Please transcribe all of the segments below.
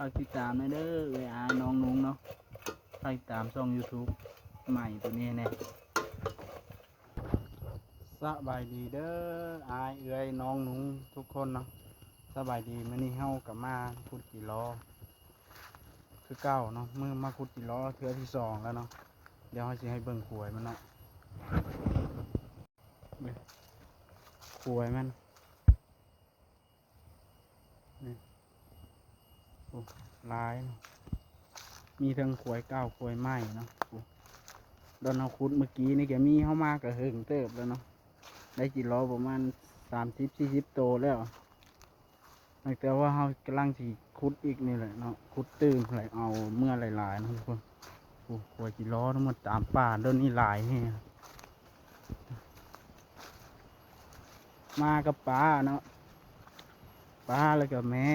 ຝາກຕິດຕາມແດ່ເດີ ເອື້ອຍອາຍນ້ອງນຸງເນາະ ຝາກຕິດຕາມຊ່ອງຢູທູບໃໝ່ໂຕນີ້ແດ່. ສະບາຍດີເດີ ອາຍເອື້ອຍນ້ອງນຸງທຸກຄົນເນາະ ສະບາຍດີ. ມື້ນີ້ເຮົາກໍມາຂຸດຈີລໍຄືເກົ່າເນາະ ມື້ມາຂຸດຈີລໍເທື່ອທີສອງແລ້ວເນາະ. ດຽວເຮົາຊິໃຫ້ເບິ່ງຂວາຍມັນເນາະ ນີ້ ຂວາຍມັນ ນີ້ ໂອ້ ຫຼາຍເນາະ ມີທັງຂວາຍເກົ່າຂວາຍໃໝ່ເນາະ. ໂອ້ ດອນເຮົາຂຸດມື້ກີ້ນີ້ກໍມີ ເຮົາມາກໍເຫິງເຕີບແລ້ວເນາະ ໄດ້ຈີລໍປະມານສາມສິບສີ່ສິບໂຕແລ້ວ. ແຕ່ວ່າເຮົາກຳລັງຊິຂຸດອີກນີ້ແຫຼະເນາະ ຂຸດຕື່ມແລ້ວເອົາເມືອຫຼາຍໆເນາະທຸກຄົນ. ໂອ້ ຂວາຍຈີລໍທັງໝົດຕາມປ່າດອນນີ້ຫຼາຍແຮງ. ມາກັບປ້າເນາະ ປ້າແລ້ວກໍແມ່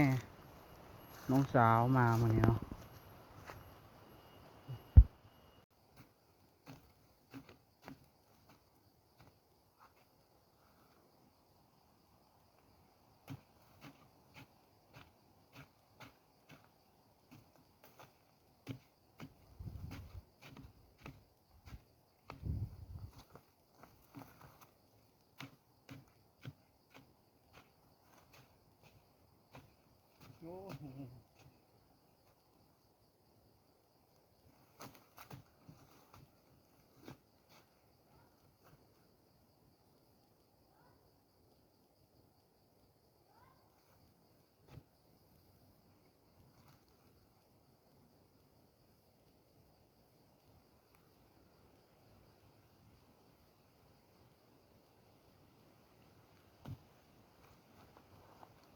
ນ້ອງສາວມາມື້ນີ້ເນາະ. ໂອ້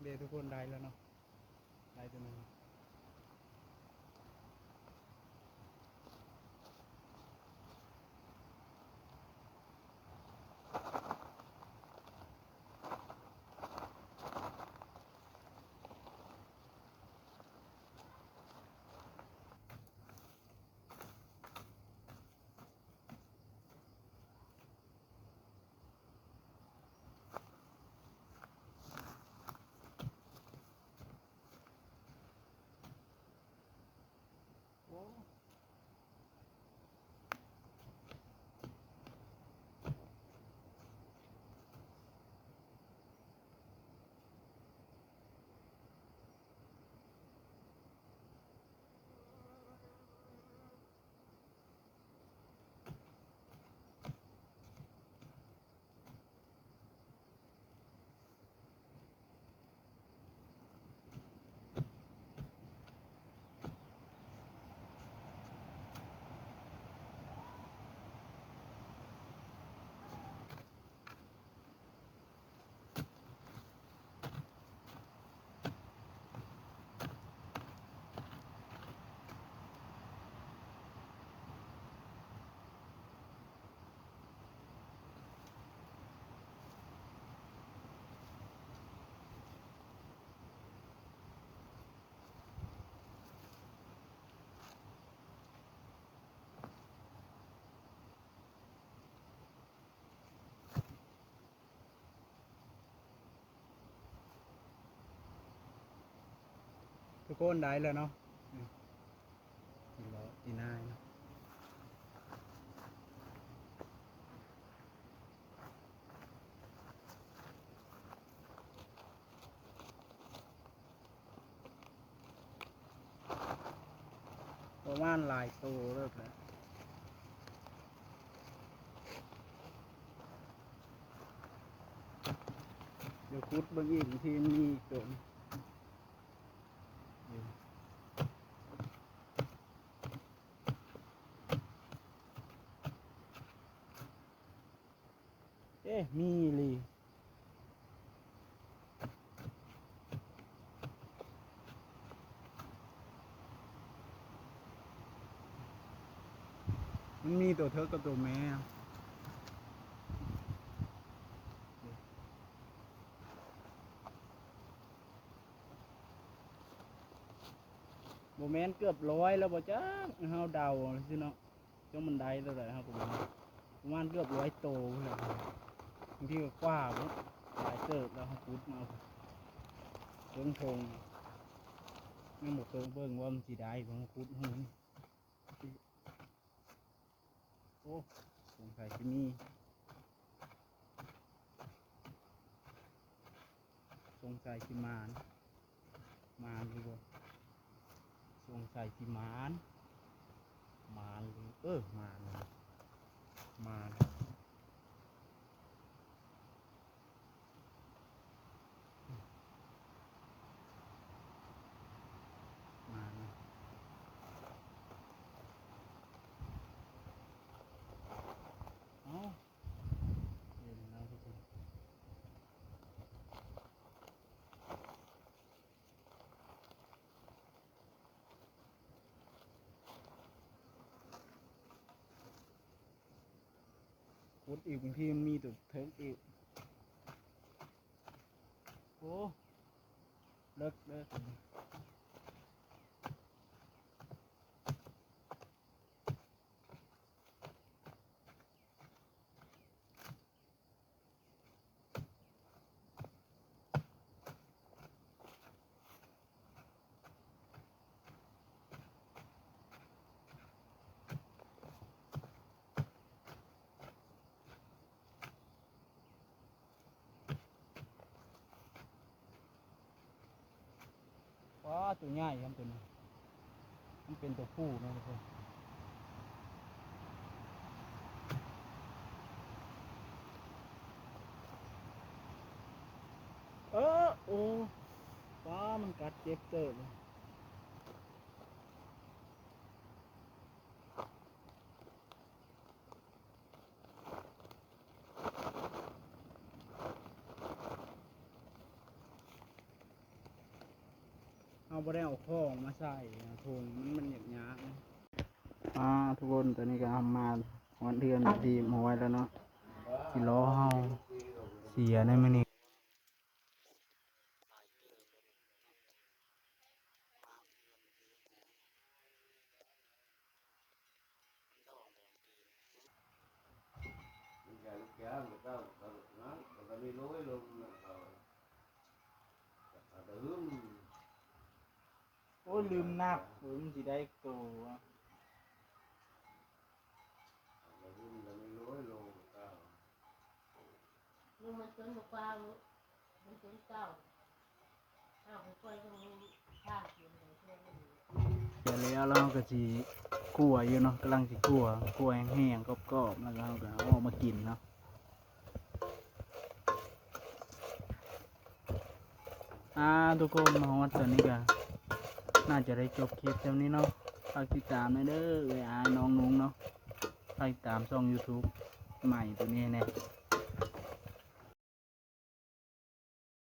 ເດ ທຸກຄົນ ໄດ້ແລ້ວເນາະ ໄດ້ຕົວໜຶ່ງ. ໂອ້ ທຸກຄົນ ໄດ້ແລ້ວເນາະ ອືມ ກິນເລາະກິນນາຍເນາະ. ປະມານຫຼາຍໂຕເລີຍແຫຼະ ດຽວຂຸດເບິ່ງອີກ ບາງທີມັນມີອີກໂຕໜຶ່ງ. ເອະ ມີອີ່ຫຼີ ມັນມີໂຕເທີກກັບໂຕແມ່. ບໍ່ແມ່ນເກືອບຮ້ອຍແລ້ວບໍ່ຈັກ ເຮົາເດົາຊື່ເນາະ. ຈັກມັນໄດ້ເທົ່າໃດ ເຮົາກໍບໍ່ຮູ້ ປະມານເກືອບຮ້ອຍໂຕພຸ້ນແຫຼະ ບາງທີກໍກວ່າພຸ້ນ ຫຼາຍເຕີບແລ້ວ. ເຮົາຂຸດມາເທິງທົ່ງ ຍັງບໍ່ເຄີຍເບິ່ງວ່າມັນຊິໄດ້ບໍ່ ມາຂຸດຮູນີ້. ໂອ້ ສົງໄສຊິມີ ສົງໄສຊິໝານ ໝານຢູ່ບໍ່? ສົງໄສຊິໝານ ໝານຢູ່ ເອີ ໝານຢູ່ ໝານ ໝານຢູ່ ເອົ້າ ເຫັນແລ້ວທຸກຄົນ. ຂຸດອີກ ບາງທີມັນມີຕົວເທິກອີກ. ໂອ້ ເລິກເດີ. ວ້າ ຕົວໃຫຍ່ ມັນເປັນ ມັນເປັນຕົວຜູ້ເນາະທຸກຄົນ. ເອີ ໂອ້ ວ້າ ມັນກັດເຈັບເຕີບ. ເຮົາບໍ່ໄດ້ເອົາຂອງມາໃສ່ຖົງ ມັນ ມັນຍາກໆ. ອ່າ ທຸກຄົນ ຕອນນີ້ກໍເຮົາມາຮອດເຮືອນທີ່ໝໍໄວ້ແລ້ວເນາະ ຊິລໍເຮົາເສຍໃນມື້ນີ້. ໂອ້ຍ ລືມນັບ ເອີ ມັນຊິໄດ້ໂຕ. ແລ້ວ ແລ້ວເຮົາກໍຊິຂົ້ວຢູ່ເນາະ ກຳລັງຊິຂົ້ວ ຂົ້ວແຫ້ງໆ ກອບໆ ແລ້ວກໍເຮົາກໍເອົາອອກມາກິນເນາະ. ອ່າ ທຸກຄົນ ມາຮອດຕອນນີ້ກໍໜ້າຈະໄດ້ຈົບຄລິບສ່ຳນີ້ເນາະ. ຝາກຕິດຕາມແດ່ເດີ ເອື້ອຍອ້າຍນ້ອງນຸ່ງເນາະ. ຝາກຕິດຕາມຊ່ອງຢູທູບໃໝ່ໂຕນີ້ແດ່.